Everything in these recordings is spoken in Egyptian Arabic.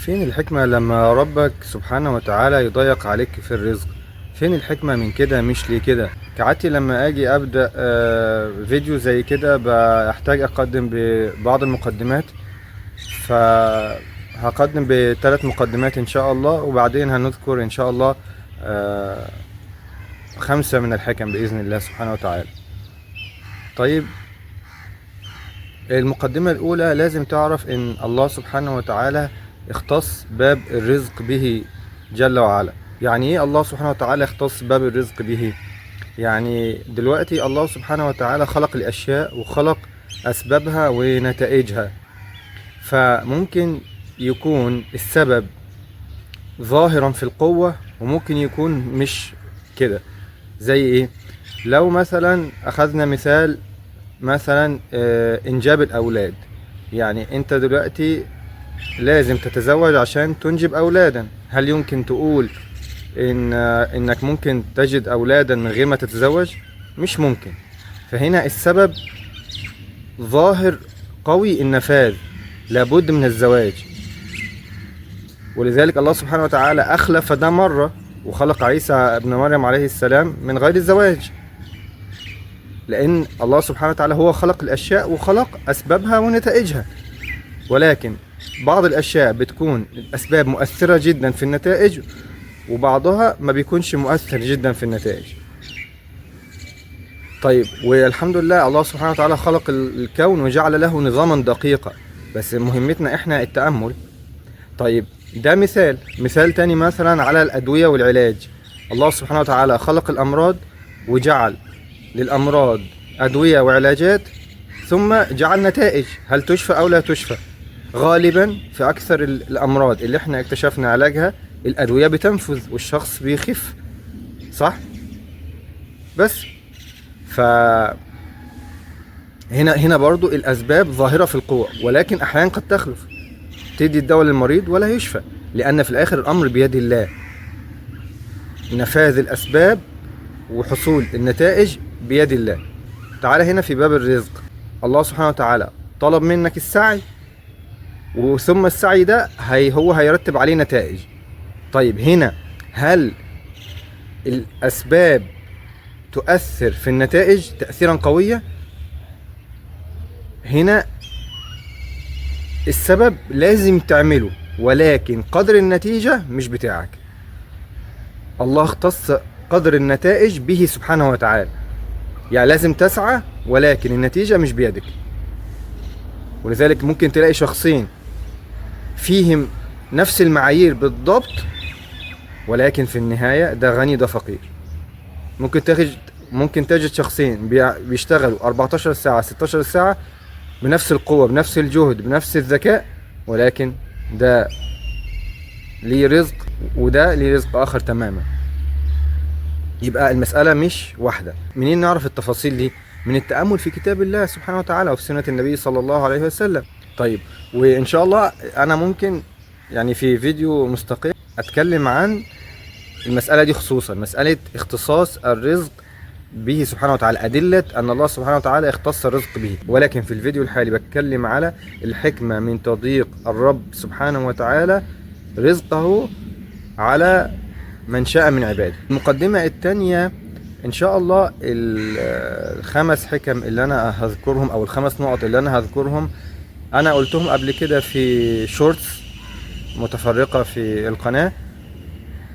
فين الحكمة لما ربك سبحانه وتعالى يضيق عليك في الرزق؟ فين الحكمة من كده؟ مش ليه كده؟ كعادتي لما اجي ابدأ فيديو زي كده بحتاج اقدم ببعض المقدمات، فهقدم بثلاث مقدمات ان شاء الله، وبعدين هنذكر ان شاء الله 5 من الحكم بإذن الله سبحانه وتعالى. طيب، المقدمة الأولى لازم تعرف إن الله سبحانه وتعالى اختص باب الرزق به جل وعلا. يعني إيه الله سبحانه وتعالى اختص باب الرزق به؟ يعني دلوقتي الله سبحانه وتعالى خلق الأشياء وخلق أسبابها ونتائجها، فممكن يكون السبب ظاهرا في القوة وممكن يكون مش كده. زي إيه؟ لو مثلا أخذنا مثال مثلا إنجاب الأولاد، يعني أنت دلوقتي لازم تتزوج عشان تنجب أولادا. هل يمكن تقول إنك ممكن تجد أولادا من غير ما تتزوج؟ مش ممكن. فهنا السبب ظاهر قوي النفاذ، لابد من الزواج. ولذلك الله سبحانه وتعالى أخلف ده مرة وخلق عيسى ابن مريم عليه السلام من غير الزواج، لأن الله سبحانه وتعالى هو خلق الأشياء وخلق أسبابها ونتائجها. ولكن بعض الأشياء بتكون الأسباب مؤثرة جدا في النتائج، وبعضها ما بيكونش مؤثر جدا في النتائج. طيب، والحمد لله الله سبحانه وتعالى خلق الكون وجعل له نظاما دقيقا، بس مهمتنا احنا التأمل. طيب، ده مثال. مثال تاني مثلا على الأدوية والعلاج. الله سبحانه وتعالى خلق الأمراض وجعل للأمراض أدوية وعلاجات، ثم جعل نتائج هل تشفى أو لا تشفى. غالبا في أكثر الأمراض اللي احنا اكتشفنا علاجها الأدوية بتنفذ والشخص بيخف، صح؟ بس ف هنا برضو الأسباب ظاهرة في القوة، ولكن أحيانا قد تخلف، تدي الدواء للمريض ولا يشفى، لأن في الآخر الأمر بيد الله. نفاذ الأسباب وحصول النتائج بيد الله. تعال هنا في باب الرزق، الله سبحانه وتعالى طلب منك السعي، وثم السعي ده هو هيرتب عليه نتائج. طيب هنا هل الأسباب تؤثر في النتائج تأثيرا قويا؟ هنا السبب لازم تعمله، ولكن قدر النتيجة مش بتاعك. الله اختص قدر النتائج به سبحانه وتعالى، يعني لازم تسعى ولكن النتيجة مش بيدك. ولذلك ممكن تلاقي شخصين فيهم نفس المعايير بالضبط، ولكن في النهاية ده غني ده فقير. ممكن تجد شخصين بيشتغلوا 14 ساعة 16 ساعة بنفس القوة بنفس الجهد بنفس الذكاء، ولكن ده ليه رزق وده ليه رزق آخر تماما. يبقى المسألة مش واحدة. منين نعرف التفاصيل دي؟ من التأمل في كتاب الله سبحانه وتعالى وفي سنة النبي صلى الله عليه وسلم. طيب، وإن شاء الله أنا ممكن في فيديو مستقل أتكلم عن المسألة دي، خصوصا مسألة اختصاص الرزق به سبحانه وتعالى، أدلة أن الله سبحانه وتعالى اختص الرزق به. ولكن في الفيديو الحالي بتكلم على الحكمة من تضييق الرب سبحانه وتعالى رزقه على من شاء من عباده. المقدمة الثانية إن شاء الله الخمس حكم اللي أنا هذكرهم أو الخمس نقط اللي أنا هذكرهم أنا قلتهم قبل كده في شورتس متفرقة في القناة،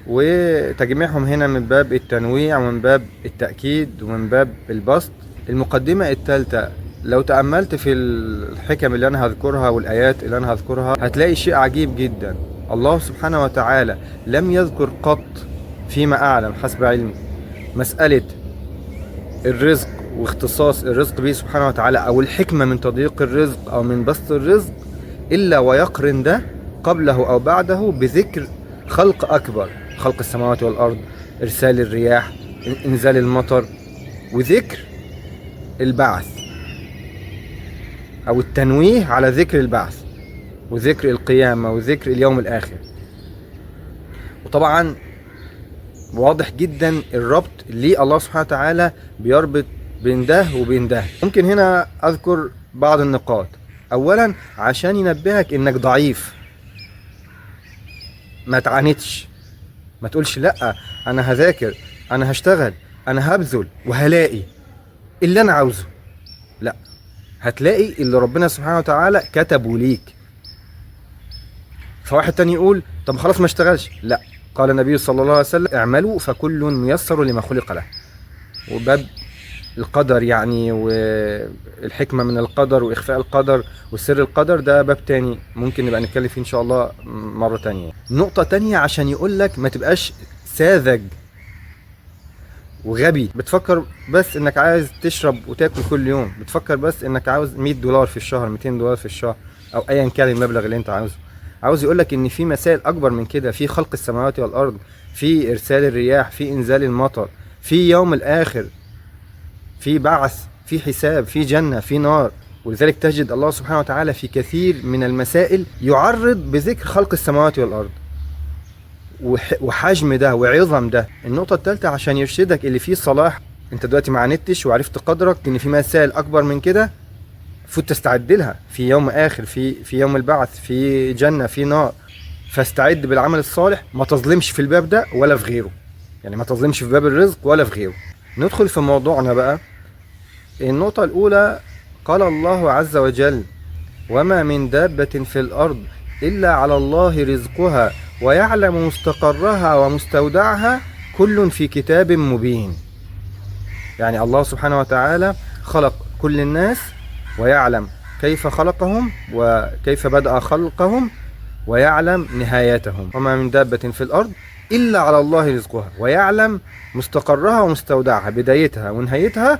وتجميعهم هنا من باب التنويع ومن باب التأكيد ومن باب البسط. المقدمة الثالثة لو تأملت في الحكم اللي أنا هذكرها والآيات اللي أنا هذكرها هتلاقي شيء عجيب جدا. الله سبحانه وتعالى لم يذكر قط فيما أعلم حسب علمي مسألة الرزق واختصاص الرزق به سبحانه وتعالى أو الحكمة من تضييق الرزق أو من بسط الرزق إلا ويقرن ده قبله أو بعده بذكر خلق أكبر، خلق السماوات والأرض، إرسال الرياح، إنزال المطر، وذكر البعث أو التنويه على ذكر البعث وذكر القيامة وذكر اليوم الآخر. وطبعا واضح جدا الربط اللي الله سبحانه وتعالى بيربط بين ده وبين ده. ممكن هنا أذكر بعض النقاط. أولا عشان ينبهك إنك ضعيف، ما تعاندش، ما تقولش لا انا هذاكر، انا هشتغل، انا هبذل وهلاقي اللي انا عاوزه. لا، هتلاقي اللي ربنا سبحانه وتعالى كتبه ليك. فواحد تاني يقول طب خلاص ما اشتغلش. لا، قال النبي صلى الله عليه وسلم اعملوا فكل ميسر لما خلق له. وباب القدر يعني، والحكمة من القدر وإخفاء القدر وسر القدر، ده باب تاني ممكن نبقى نتكلم فيه إن شاء الله مرة تانية. نقطة تانية عشان يقول لك ما تبقاش ساذج وغبي، بتفكر بس إنك عايز تشرب وتاكل كل يوم، بتفكر بس إنك عاوز $100 في الشهر، $200 في الشهر، أو أيا كان المبلغ اللي أنت عاوزه. عاوز يقول لك إن في مسائل أكبر من كده، في خلق السماوات والأرض، في إرسال الرياح، في إنزال المطر، في يوم الآخر، في بعث، في حساب، في جنة، في نار. ولذلك تجد الله سبحانه وتعالى في كثير من المسائل يعرض بذكر خلق السماوات والأرض وحجم ده وعظم ده. النقطة الثالثة عشان يرشدك اللي فيه صلاح، انت دلوقتي ما عاندتش وعرفت قدرك ان في مسائل اكبر من كده فوت تستعد لها في يوم اخر، في يوم البعث، في جنة، في نار. فاستعد بالعمل الصالح، ما تظلمش في الباب ده ولا في غيره، يعني ما تظلمش في باب الرزق ولا في غيره. ندخل في موضوعنا بقى. النقطة الأولى، قال الله عز وجل: وما من دابة في الأرض إلا على الله رزقها ويعلم مستقرها ومستودعها كل في كتاب مبين. يعني الله سبحانه وتعالى خلق كل الناس ويعلم كيف خلقهم وكيف بدأ خلقهم ويعلم نهايتهم. وما من دابة في الأرض إلا على الله رزقها ويعلم مستقرها ومستودعها، بدايتها ونهايتها،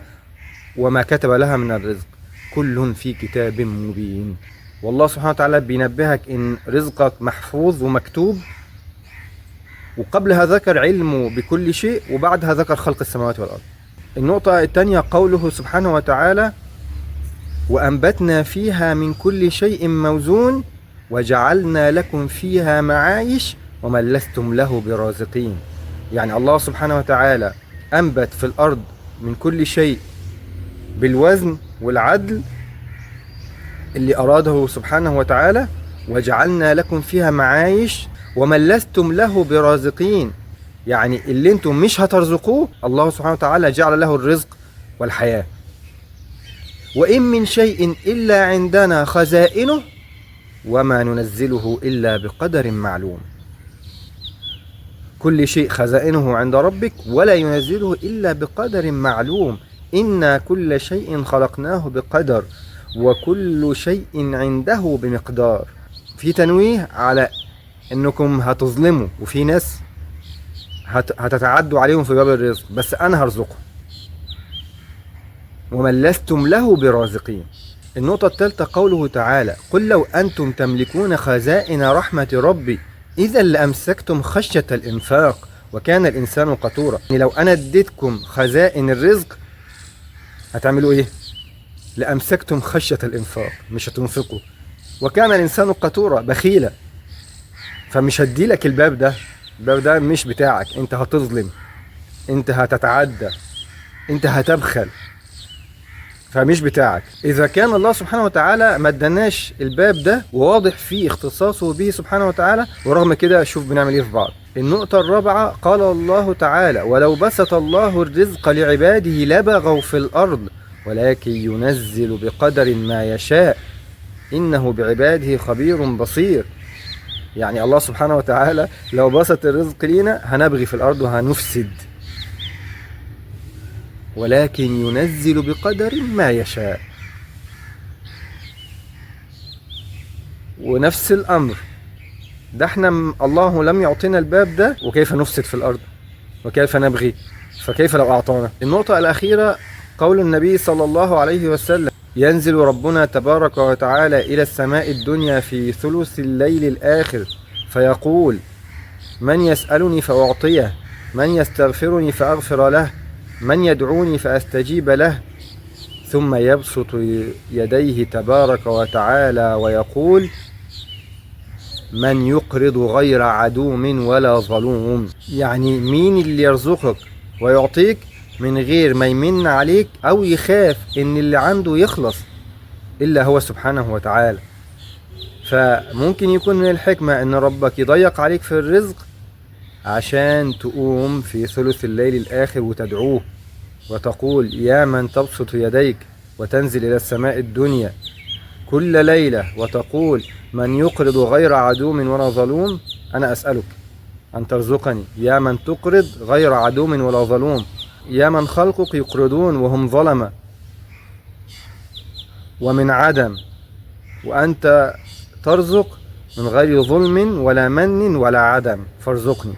وما كتب لها من الرزق، كل في كتاب مبين. والله سبحانه وتعالى بينبهك إن رزقك محفوظ ومكتوب، وقبلها ذكر علمه بكل شيء، وبعدها ذكر خلق السماوات والأرض. النقطة الثانية قوله سبحانه وتعالى: وأنبتنا فيها من كل شيء موزون وجعلنا لكم فيها معايش ومن لستم له برازقين. يعني الله سبحانه وتعالى أنبت في الأرض من كل شيء بالوزن والعدل اللي أراده سبحانه وتعالى، وجعلنا لكم فيها معايش ومن لستم له برازقين. يعني اللي انتم مش هترزقوه الله سبحانه وتعالى جعل له الرزق والحياة. وإن من شيء إلا عندنا خزائنه وما ننزله إلا بقدر معلوم. كل شيء خزائنه عند ربك ولا ينزله إلا بقدر معلوم. إنا كل شيء خلقناه بقدر وكل شيء عنده بمقدار. في تنويه على انكم هتظلموا وفي ناس هتتعدوا عليهم في باب الرزق، بس انا هرزقهم. ومن لستم له برازقين. النقطة الثالثة قوله تعالى: قل لو أنتم تملكون خزائن رحمة ربي إذا لأمسكتم خشية الإنفاق وكان الإنسان قتورا. يعني لو أنا اديتكم خزائن الرزق هتعملوا إيه؟ لأمسكتم خشية الإنفاق، مش هتنفقوا. وكان الإنسان قتورا، بخيلة. فمش هديلك الباب ده، الباب ده مش بتاعك، انت هتظلم، انت هتتعدى، انت هتبخل، فمش بتاعك. إذا كان الله سبحانه وتعالى ما اداناش الباب ده وواضح فيه اختصاصه به سبحانه وتعالى، ورغم كده شوف بنعمل ايه في بعض. النقطة الرابعة قال الله تعالى: ولو بسط الله الرزق لعباده لبغوا في الأرض ولكن ينزل بقدر ما يشاء إنه بعباده خبير بصير. يعني الله سبحانه وتعالى لو بسط الرزق لينا هنبغي في الأرض وهنفسد، ولكن ينزل بقدر ما يشاء. ونفس الأمر ده احنا الله لم يعطينا الباب ده، وكيف نفسد في الأرض وكيف نبغي، فكيف لو أعطانا. النقطة الأخيرة قول النبي صلى الله عليه وسلم: ينزل ربنا تبارك وتعالى إلى السماء الدنيا في ثلث الليل الآخر فيقول: من يسألني فأعطيه، من يستغفرني فأغفر له، من يدعوني فأستجيب له. ثم يبسط يديه تبارك وتعالى ويقول: من يقرض غير عدوم ولا ظلوم. يعني مين اللي يرزقك ويعطيك من غير ما يمن عليك أو يخاف إن اللي عنده يخلص، إلا هو سبحانه وتعالى. فممكن يكون من الحكمة ان ربك يضيق عليك في الرزق عشان تقوم في ثلث الليل الآخر وتدعوه وتقول: يا من تبسط يديك وتنزل إلى السماء الدنيا كل ليلة وتقول من يقرض غير عدوم ولا ظلوم، أنا أسألك أن ترزقني. يا من تقرض غير عدوم ولا ظلوم، يا من خلقك يقرضون وهم ظلمة ومن عدم، وأنت ترزق من غير ظلم ولا من ولا عدم، فارزقني.